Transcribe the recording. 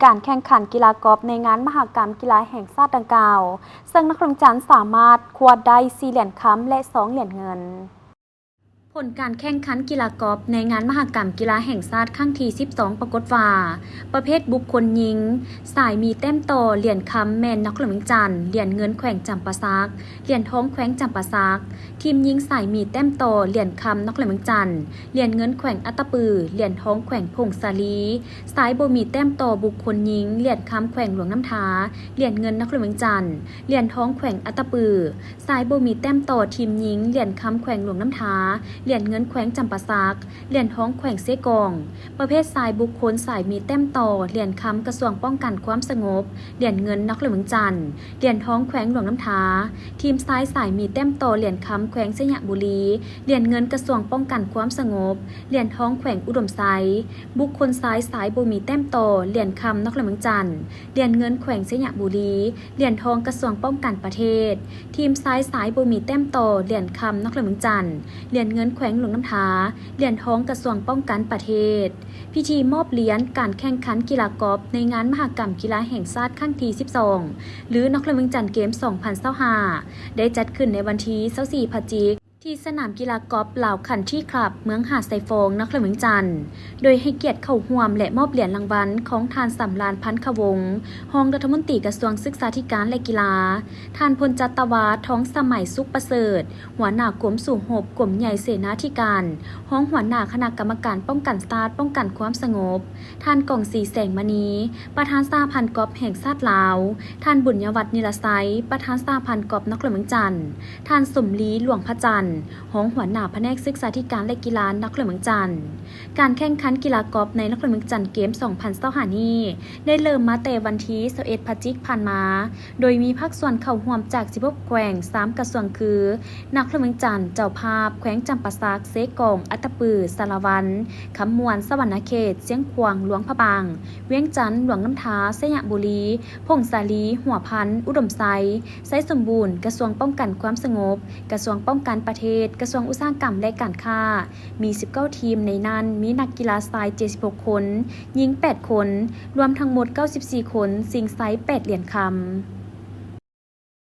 ການແຂ່ງຂັນກິລາກອບໃນງານມະຫະກຳກິລາແຫ່ງຊາດດັ່ງກ່າວ, ເຊິ່ງນະຄອນຫຼວງວຽງຈັນສາມາດຄວ້າໄດ້ສີ່ຫຼຽນຄຳ ແລະ ສອງຫຼຽນເງິນ. ຜົນການແຂ່ງຂັນກິລາກອບໃນງານມະຫະກຳກິລາແຫ່ງຊາດຄັ້ງທີສິບສອງປາກົດວ່າ, ປະເພດບຸກຄົນຍິງ, ສາຍມີແຕ້ມຕໍ່ຫຼຽນຄຳແມ່ນນະຄອນຫຼວງວຽງຈັນ, ຫຼຽນເງິນແຂວງຈຳປາສັກ, ຫຼຽນທອງແຂວງຈຳປາສັກ, ທີມຍິງສາຍມີແຕ້ມຕໍ່ຫຼຽນຄຳນະຄອນຫຼວງວຽງຈັນ, ຫຼຽນເງິນແຂວງອັດຕະປື, ຫຼຽນທອງແຂວງຜົ້ງສາລີ, ສາຍບໍ່ມີແຕ້ມຕໍ່ບຸກຄົນຍິງ, ຫຼຽນຄຳແຂວງຫຼວງນ້ຳທາ, ຫຼຽນເງິນນະຄອນຫຼວງວຽງຈັນ, ຫຼຽນທອງແຂວງອັດຕະປື, ສາຍບໍ່ມີແຕ້ມຕໍ່ທີມຍິງ, ຫຼຽນຄຳແຂວງຫຼວງນ້ຳທາ, ຫຼຽນເງິນແຂວງຈຳປາສັກ, ຫຼຽນທອງແຂວງເຊກອງ. ປະເພດຊາຍບຸກຄົນ, ສາຍມີແຕ້ມຕໍ່ຫຼຽນຄຳກະຊວງປ້ອງກັນຄວາມສະຫງົບ, ຫຼຽນເງິນນະຄອນຫຼວງວຽງຈັນ, ຫຼຽນທອງແຂວງຫຼວງນ້ຳທາ. ທີມຊາຍ, ສາຍມີແຕ້ມຕໍ່ຫຼຽນຄຳແຂວງໄຊຍະບູລີ, ຫຼຽນເງິນກະຊວງປ້ອງກັນຄວາມສະຫງົບ, ຫຼຽນທອງແຂວງອຸດົມໄຊ. ບຸກຄົນຊາຍ, ສາຍບໍ່ມີແຕ້ມຕໍ່ຫຼຽນຄຳນະຄອນຫຼວງວຽງຈັນ, ຫຼຽນເງິນແຂວງໄຊຍະບູລີ, ຫຼຽນທອງກະຊວງປ້ອງກັນປະເທດ. ທີມຊາຍ, ສາຍບໍ່ມີແຕ້ມຕໍ່ຫຼຽນຄຳນະຄອນຫຼວງວຽງຈັນ, ຫຼຽນເງິນແຂວງຫຼວງນ້ຳທາ, ຫຼຽນທອງກະຊວງປ້ອງກັນປະເທດ. ພິທີມອບຫຼຽນການແຂ່ງຂັນກິລາກອບໃນງານມະຫະກຳກິລາແຫ່ງຊາດຄັ້ງທີສິບສອງ ຫຼື ນະຄອນຫຼວງວຽງຈັນເກມສອງພັນຊາວຫ້າ ໄດ້ຈັດຂຶ້ນໃນວັນທີຊາວສີ່ພະຈິກ ທີ່ສະໜາມກິລາກອບລາວຄັນທຣີຄລັບ ເມືອງຫາດຊາຍຟອງ ນະຄອນຫຼວງວຽງຈັນ, ໂດຍໃຫ້ກຽດເຂົ້າຮ່ວມ ແລະ ມອບຫຼຽນລາງວັນຂອງທ່ານ ສຳລານ ພັນຄະວົງ ຮອງລັດຖະມົນຕີກະຊວງສຶກສາທິການ ແລະ ກິລາ, ທ່ານ ພົນຈັດຕະວາ ທອງສະໄໝສຸກປະເສີດ ຫົວໜ້າກົມສູ້ຮົບ ກົມໃຫຍ່ເສນາທິການ, ຮອງຫົວໜ້າຄະນະກຳມະການປ້ອງກັນຊາດ ປ້ອງກັນຄວາມສະຫງົບ, ທ່ານ ກອງສີ ແສງມະນີ ປະທານສະຫະພັນກອບແຫ່ງຊາດລາວ, ທ່ານ ບຸນຍະວັດ ນິລະໄຊ ປະທານສະຫະພັນກອບນະຄອນຫຼວງວຽງຈັນ, ທ່ານ ສົມລີ ຫຼວງພະຈັນ ຮອງຫົວໜ້າພະແນກສຶກສາທິການ ແລະ ກິລານະຄອນຫຼວງວຽງຈັນ. ການແຂ່ງຂັນກິລາກອບໃນນະຄອນຫຼວງວຽງຈັນເກມສອງພັນຊາວຫ້ານີ້ ໄດ້ເລີ່ມມາແຕ່ວັນທີຊາວເອັດພະຈິກຜ່ານມາ, ໂດຍມີພາກສ່ວນເຂົ້າຮ່ວມຈາກສິບຫົກແຂວງ ສາມກະຊວງຄື ນະຄອນຫຼວງວຽງຈັນເຈົ້າພາບ, ແຂວງຈຳປາສັກ, ເຊກອງ, ອັດຕະປື, ສາລະວັນ, ຄຳມ່ວນ, ສະຫວັນນະເຂດ, ຊຽງຂວາງ, ຫຼວງພະບາງ, ວຽງຈັນ, ຫຼວງນ້ຳທາ, ໄຊຍະບູລີ, ຜົ້ງສາລີ, ຫົວພັນ, ອຸດົມໄຊ, ໄຊສົມບູນ, ກະຊວງປ້ອງກັນຄວາມສະຫງົບ, ກະຊວງປ້ອງກັນປະເທດ, ກະຊວງອຸດສາຫະກຳ ແລະ ການຄ້າ. ມີສິບເກົ້າທີມ, ໃນນັ້ນມີນັກກິລາຊາຍເຈັດສິບຫົກຄົນ, ຍິງແປດຄົນ, ລວມທັງໝົດເກົ້າສິບສີ່ຄົນ, ຊິງໄຊແປດຫຼຽນຄຳ.